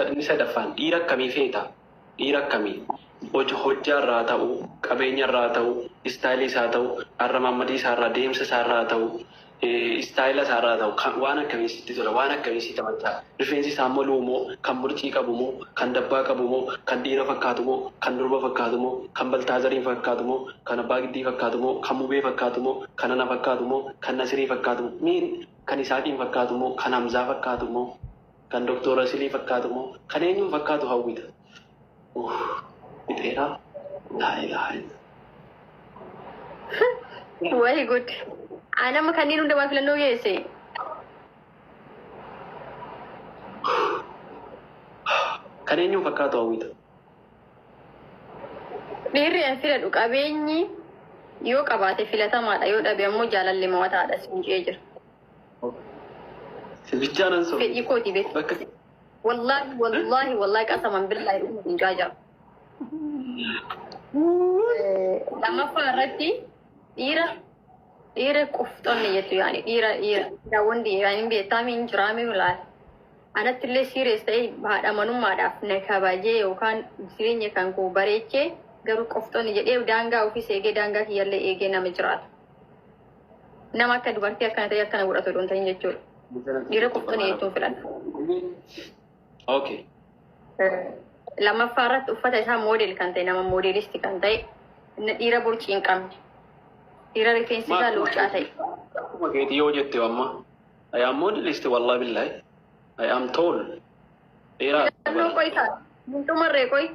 Inni sadaffaan dhiira akkamii feeta? Dhiira akkamii? Hojjaa irraa ta'u, qabeenya irraa ta'u, istaayilii isaa ta'u, arramammadii isaa irraa, deemsa isaa irraa ta'u, istaayila isaa irraa ta'u, waan akkamii sitti tola, waan akkamii si taphachaa? Rifeensi isaa moluu moo, kan murcii qabu moo, kan dabbaa qabu moo, kan dhiira fakkaatu moo, kan durba fakkaatu moo, kan Baltaazariin fakkaatu moo, kan abbaa giddii fakkaatu moo, kan mubee fakkaatu moo, kan ana fakkaatu moo, kan Nasirii fakkaatu moo, miin kan Isaaqiin fakkaatu moo, kan Hamzaa fakkaatu moo, kan Doktor Asilii fakkaatu moo, kan eenyuun fakkaatu hawwita? Fixeeraa. Laa ilaaha illa. Wayi gud. Anama kanneen hundumaa filannoo geesse. Kan eenyuun fakkaatu hawwita? Dhiirri an filadhu qabeenyi yoo qabaate filatamaadha, yoo dhabe ammoo jaalalli mo'ataadha siin jedhee jira. Bichaan an sobe. Fedhii kooti beektu. Bakka Wallaahi wallaahi wallaahi qasaman billaahi dhuguma hin jaa jira. Lammaffaa irratti dhiira qufxoonni jettu, yaani dhiira wanti yaani beektaa hin jiraame laal. Anatti illee serious ta'e, haadha manummaadhaaf na kabajee yookaan jireenya kan koo bareechee, garuu qofxoonni jedhee daangaa ofiis eegee, daangaa kiyyallee eegee nama jiraatu. Nama akka dubartii akkana ta'e akkana godhatu osoo hin ta'in jechuudha. Dhiira qofxoonni jechuun filadha. Okay. Lammaffaa irratti uffata isaa model kan ta'e, nama moodelisti kan ta'e, dhiira borcii hin qabne, dhiira rifeensi isaa luuccaa ta'e. Akkuma keetii yoo jette amma. I am modelist, wallahi billahi. I am tall. Dheeraa. Filannoo qoy ta'a. Hin xumarree qoy.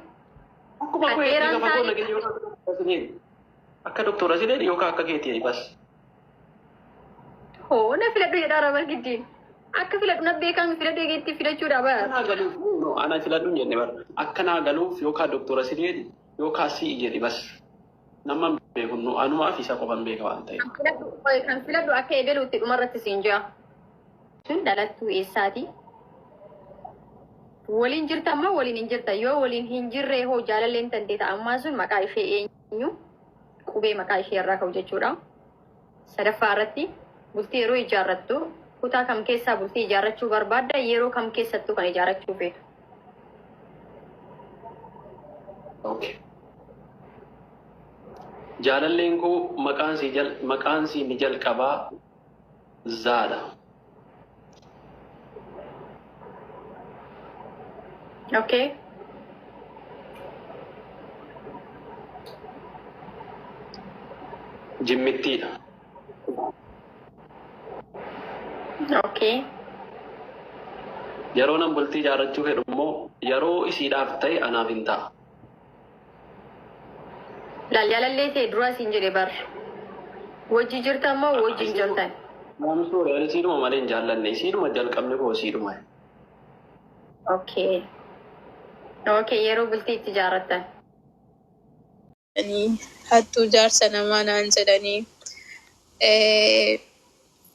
Akkuma Kan koo dheeraan eegaa fagoo ta'e- nageenye yookaan akka doktora Asileen yookaan akka keetii bas. Hoo, na filadhu jedhaa raba giddiin. Akka filadhu na beekan, filadhu eegeetti filachuudha bara. Akka naa galuuf, no, ana filadhu hin jenne bara. Akka naa galuuf yookaan doktora Asileen yookaan si'i jedhi bas. Nama hin beeku, nu anumaa fi isa qofan beeka waan ta'eef. Kan filadhu qoy, kan filadhu akka eegaluutti dhumarratti siin jira. Sun dhalattuu eessaati? Waliin jirta ammoo waliin hin jirta? Yoo waliin hin jirre hoo, jaalalleen tantee ta'a ammaa sun maqaa ishee eenyu? Qubee maqaa ishee irraa ka'u jechuudha. Sadaffaa irratti bultii yeroo ijaarrattu kutaa kam keessaa bultii ijaarrachuu barbaadda? Yeroo kam keessattuu kan ijaarrachuu feetu? Okay. Jaalalleen koo maqaan sii ni jalqabaa zaadha. Okay. Jimmittiidha. Okay. Yeroo nan bultii ijaarrachuu fedhu immoo yeroo isiidhaaf ta'e anaaf hin ta'a. Laal, jaalallee ta'e dura siin jedhe bar. Wajji jirtan moo wajji hin jirtan? I'm sorry, ani isiidhuma malee hin jaallanne. Isiidhuma jalqabni koo isiidhuma. Okay. Okay, yeroo bultii itti ijaarrattan. Jedhanii, hattuu jaarsa namaa naan jedhanii.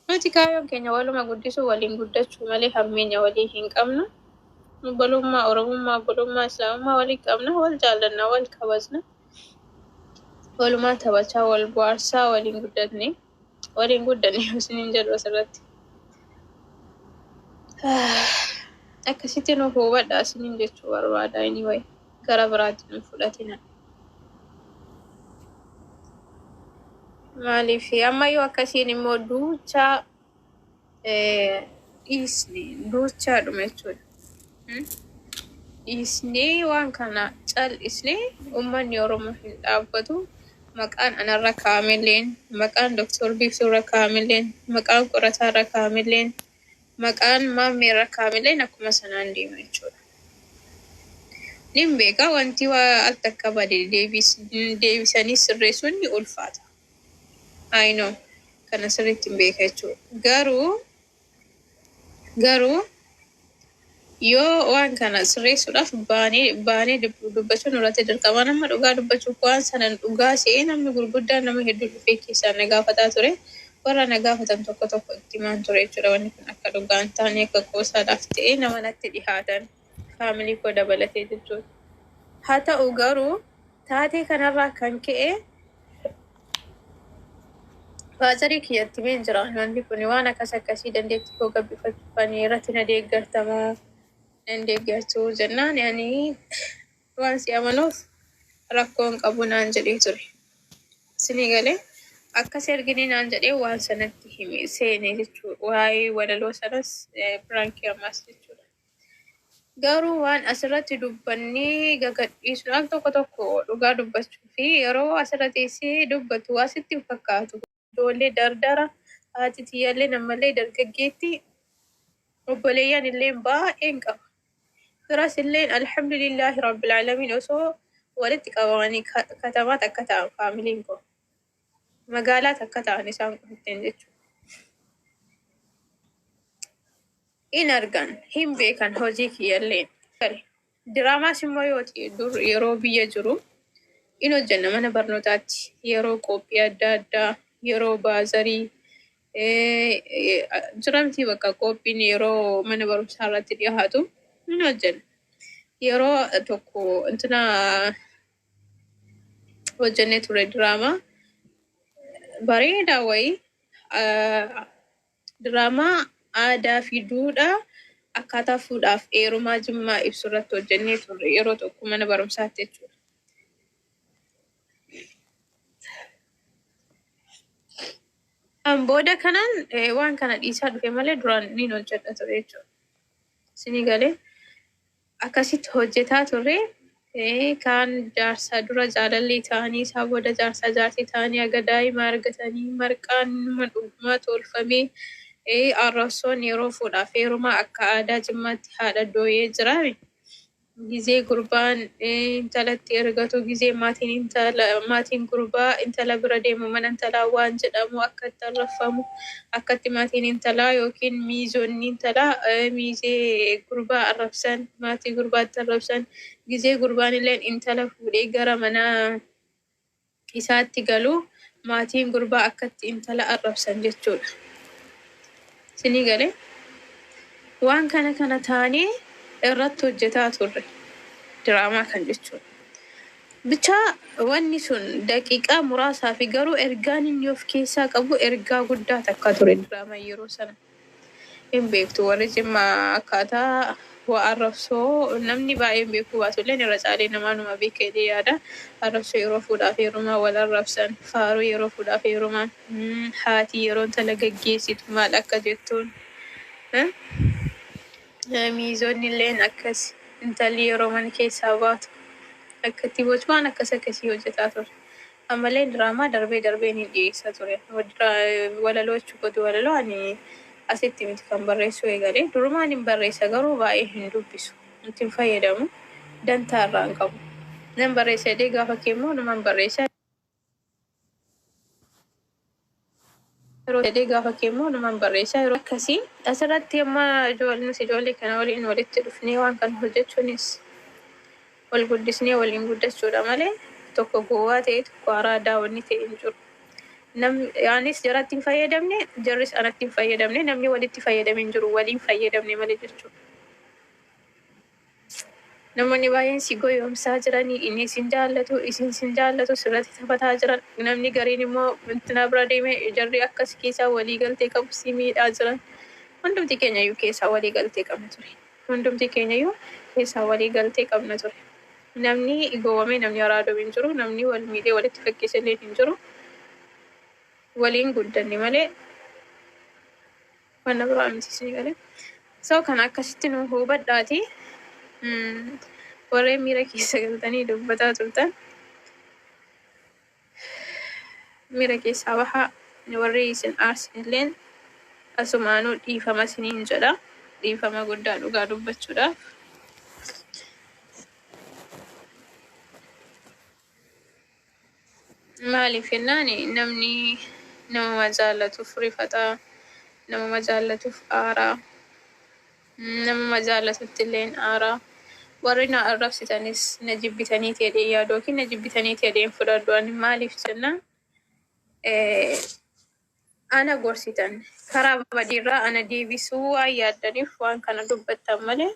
Nuti kaayyoon keenya waluma guddisuu, waliin guddachuu malee hammeenya walii hin qabnu. Obbolummaa Oromummaa, obbolummaa Islaamummaa walii qabna, wal jaallanna, wal kabajna. Walumaan taphachaa, wal bohaarsaa waliin guddatne. Waliin guddanne isiniin jedhu asirratti. Akkasitti nuuf hubadhaa isiniin jechuu barbaada. Anyway, gara biraatti nu fudhatina. Maaliif ammayyuu akkasiin immoo duuchaa dhiisne, duuchaadhuma jechuudha. Dhiisnee waan kana cal'isnee uummanni Oromoo hin dhaabbatu. Maqaan anarra kaa'amelleen, maqaan Doktor Biiftuurra kaa'amelleen, maqaan qorataarra kaa'amelleen, maqaan maammeerra kaa'amelleen akkuma sanaan deema jechuudha. Nin beeka, wanti waa al takka bade deebisanii sirreessuun ni ulfaata. I know, kana sirriitti hin beeka jechuudha. Garuu yoo waan kana sirreessuudhaaf baanee dubbachuun nurratti dirqama. Nama dhugaa dubbachuuf waan sana dhugaa se'ee namni gurguddaan nama hedduu dhufee keessaa na gaafataa ture. Warra na gaafatan tokko tokko itti himaan ture jechuudha. Wanni kun akka dhugaa hin taane, akka qoosaadhaaf ta'ee, nama natti dhihaatan family koo dabalatee jechuudha. Haa ta'u garuu taatee kanarraa kan ka'e faazarii kiyyatti himeen jira. Wanti kun waan akkas akkasii dandeettii koo gabbifachuuf ani irratti na deeggartamoo Nan deeggartu jennaan ani waan si amanuuf rakkoo hin qabu naan jedhee ture. Isinii galee akkas ergini naan jedhee waan sanatti hime seene jechuudha. Waa'ee walaloo sanas piraankii ammaas jechuudha. Garuu waan asirratti dubbannee gagadhiisnu al tokko tokko dhugaa dubbachuu fi yeroo asirra teessee dubbatu waa sitti hin fakkaatu. Ijoollee dardara haati tiyyaallee ammallee dargaggeetti obboleeyyan illee baay'een qaba. Firas illee alhamdulillahi rabbil aalamiin osoo walitti qabamanii katamaa takka ta'an faamiliin koo. Magaalaa takka ta'an isaan qofitteen jechuudha. In argan hin beekan hojii kiyyallee. Diraamaas immoo yoo ta'e dur yeroo biyya jiru in hojjenna mana barnootaatti yeroo qophii adda addaa yeroo baazarii jiramti bakka qophiin yeroo mana barumsaa irratti dhiyaatu in hojjenna. Yeroo tokko intina hojjennee ture diraamaa bareedaa wayii, diraamaa aadaa fi duudhaa akkaataa fuudhaaf heerumaa Jimmaa ibsu irratti hojjennee turre yeroo tokko mana barumsaatti jechuudha. An booda kanaan waan kana dhiisaa dhufe malee duraan niin hojjedha ture jechuudha. Isinii galee akkasitti hojjetaa turre. Kaan jaarsa dura jaalallee ta'anii isaa booda jaarsa jaartii ta'anii aga daa'ima argatanii marqaan dhugumaa tolfamee arrabsoon yeroo fuudhaaf heerumaa akka aadaa Jimmaatti haadha dooyee jira. Gizee gurbaan intalatti ergatu, gizee maatiin intala maatiin gurbaa intala bira deemu mana intalaa waan jedhamu akka itti arrabfamu, akkatti maatiin intalaa yookiin miizonni intalaa miizee gurbaa arrabsan, maatii gurbaatti arrabsan, gizee gurbaan illee intala fuudhee gara mana isaatti galu maatiin gurbaa akkatti intala arrabsan jechuudha. Isinii galee waan kana kana taanee irratti hojjetaa turre diraamaa kan jechuudha. Bichaa wanni sun daqiiqaa muraasaa fi garuu ergaan inni of keessaa qabu ergaa guddaa takka ture diraamaa yeroo sana. Hin beektu warri Jimmaa akkaataa waa arrabsoo namni baay'een beekuu baatullee irra caalee namaa numa beeka jedhee yaada. Arrabsoo yeroo fuudhaaf heerumaa wal arrabsan, faaruu yeroo fuudhaaf heerumaa, haati yeroo intala gaggeessitu maal akka jettuun. Miizonni illeen akkas intalli yeroo mana keessaa baatu akkatti bocu waan akkas akkasii hojjetaa ture. Ammallee diraamaa darbee darbee ni dhiyeessa ture. Walaloo jechuudha, walaloo ani asitti miti kan barreessuu eegalee. Durumaan hin barreessa garuu baay'ee hin dubbisu. Itti hin fayyadamu. Dantaa irraa hin qabu. Nan barreessa jedhee gaafa kee immoo numan barreessa. Yeroo jedhee gaafa kee immoo numan barreessa. Yeroo akkasii asirratti amma ijoollee ijoollee kana waliin walitti dhufnee waan kana hojjechuunis wal guddisnee waliin guddachuudha malee tokko gowwaa ta'e tokko araadaa wanni ta'e hin jiru. Namni anis jaratti hin fayyadamne, jarris anatti hin fayyadamne, namni walitti fayyadame hin jiru, waliin fayyadamne malee jechuudha. Namoonni baay'een si goyoomsaa jiranii, inni isin jaallatu, isin sin jaallatu, sirratti taphataa jiran. Namni gariin immoo intina bira deemee jarri akkas keessaa walii galtee qabu si miidhaa jiran. Hundumti keenya iyyuu keessaa walii galtee qabna ture. Hundumti keenya iyyuu keessaa walii galtee qabna ture. Namni gowwamee namni araadome hin jiru, namni wal miidhee walitti fakkeesse illee hin jiru. Waliin guddanne malee wanna biraa miti isinii galee. So kana akkasitti nu hubadhaati. Warreen miira keessa galtanii dubbataa turtan miira keessaa bahaa. Warri isin aarsin illeen asumaanuu dhiifama isiniin jedha. Dhiifama guddaa dhugaa dubbachuudhaaf. Maaliif jennaan namni namuma jaallatuuf rifataa, namuma jaallatuuf aaraa, namuma jaallatutti illeen aaraa. Warri na arrabsitanis na jibbitanii jedhee yaadu yookiin na jibbitanii jedheen fudhadhu ani. Maaliif jennaan ana gorsitan karaa badiirraa ana deebisuu waan yaaddaniif waan kana dubbattan malee.